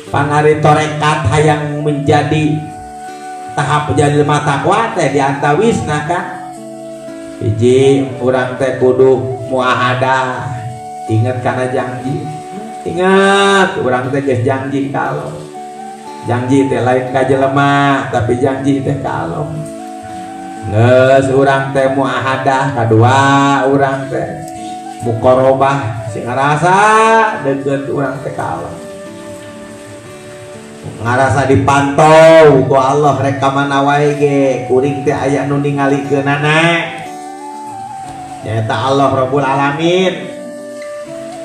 Pangari torekat hayang menjadi tahap jadi lemah takwa teh diantawisna kan hiji, urang teh kudu muahadah, ingat kana janji. Ingat urang teh geus janji, kalau janji teh lain ka jelema, tapi janji teh kalau geus urang teh muahadah. Kadua, urang teh muqarabah, sing ngarasa deket urang teh, kalau ngarasa dipantau ku Allah. Rek ka mana wae ge kuring teh aya nu ningalikeunana, nyaeta Allah Rabbul Alamin.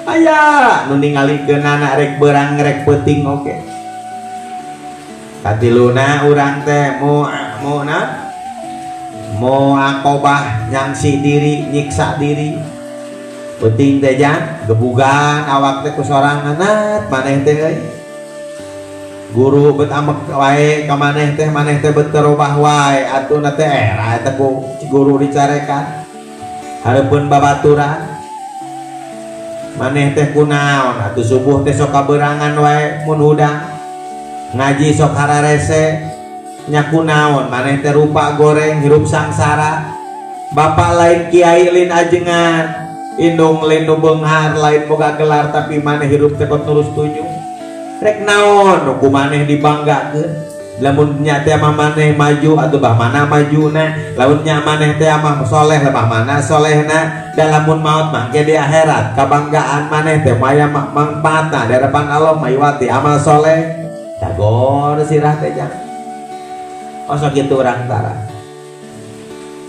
Aya nu ningalikeunana rek berang rek peuting. Oke, katiluna urang teh mu mu na muaqobah, nyangsi diri, nyiksa diri. Penting teh jang gebugan awak teh ku sorangan. Maneh teh euy, guru bet amek wae ka maneh teh, maneh teh bet terobah wae. Atuh teh era eta ku guru dicarekan hareupeun babaturan. Maneh teh kunaon atuh subuh teh sok kaberangan wae, mun hudang ngaji sok hararese nya? Kunaon maneh teh rupa goreng, hirup sangsara? Bapak lain kiai, lain ajengan, indung lain nu beunghar, lain boga gelar, tapi maneh hirup teh kot nurus tunjung. Rek naon nu ku maneh dibanggakeun? Lamun nya teh mah maneh maju atau bah mana majuna, lamun nya maneh teh mah soleh, bah mana solehna? Dan lamun maut mah di akhirat, kabanggaan maneh teh maya mangfaatna di hadapan Allah maiwati amal soleh. Dagor sirah teh jang. Oh, gitu urang tara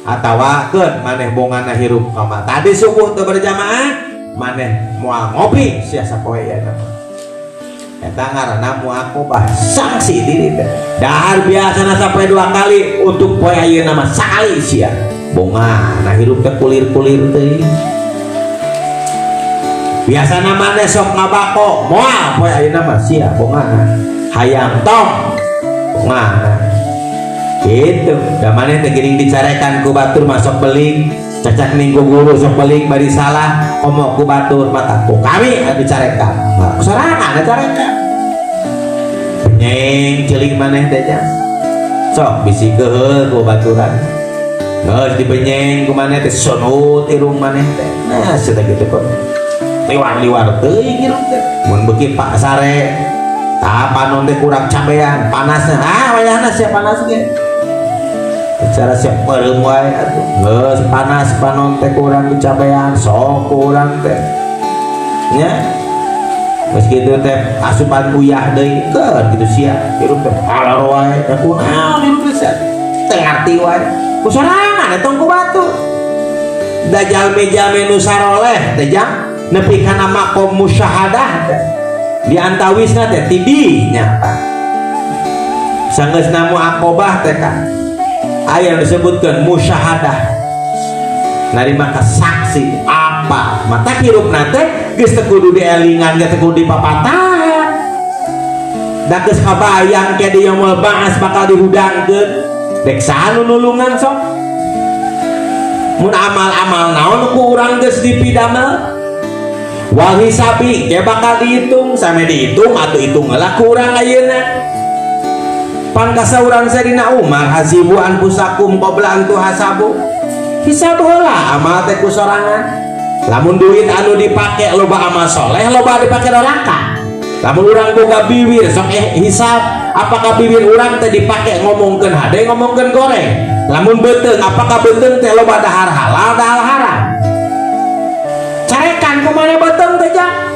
atawa keun maneh bongana hirup kama tadi subuh teu berjamaah, maneh moal ngopi sia sapoe ya nama. Eta ngaranna muaqobah, sanksi diri teh. Dahar biasana sampai dua kali, untuk poe ayeuna mah sakali sia. Bonga nah hirup teh kulir-kulir teh. Biasana maneh sok ngabako, moal poe ayeuna mah sia bongana. Hayang tong bongana. Gitu. Da maneh teh geuning dicarekan ku batur masuk beling, cacak minggu guru sok beling bari salah komo ku batur mata ku kami anu dicarekan. Nah, sorangan dicarekan. Penyeng celing maneh teh jang. Sok bisi keheul ku baturan. Geus dipenyeng ku maneh teh, sonut irung maneh teh. Nah, sia gitu kok. Liwar-liwar teuing irung teh. Mun beuki pak sare tah panon teh kurang cabean, panasna. Ah, wayahna sia panas ge. Secara siap beureum wae atuh. Geus panas panon teh kurang dicabean, sok kurang teh. Nya. Geus kitu teh asupan uyah deui, keur kitu sia hirup teh alor wae. Da kunaon hirup teh sia? Teu ngarti wae. Ku sorangan eta ku batur. Da jalmi-jalmi nu saroleh teh jang nepi kana makom musyahadah teh. Di antawisna teh tidinya tah. Sanggeusna muaqobah teh kan aya yang disebutkan musyahadah, narima saksi apa mata hirup nate geus teu kudu dielingan, geus teu kudu dipapatahan, da geus kabayang ke di yaumul ba'ats bakal dihudangkeun. Dek saha nu nulungan sok? Mun amal-amal naon ku urang geus dipidamel, wal hisabi ge bakal dihitung. Same dihitung atuh, hitung heula ku urang ayeuna. Pan kasauran Sayyidina Umar, "Hasibu anfusakum qabla an tuhasabu." Hisab heula amal teh ku sorangan. Lamun duit anu dipake loba amal soleh, loba dipake doraka. Lamun urang boga bibir, sok hisab apakah bibir urang teh dipake ngomongkeun hade, ngomongkeun goreng. Lamun beuteung, apakah beuteung teh loba dahar halal, dahar haram? Carekan kumaha beuteung teh jang.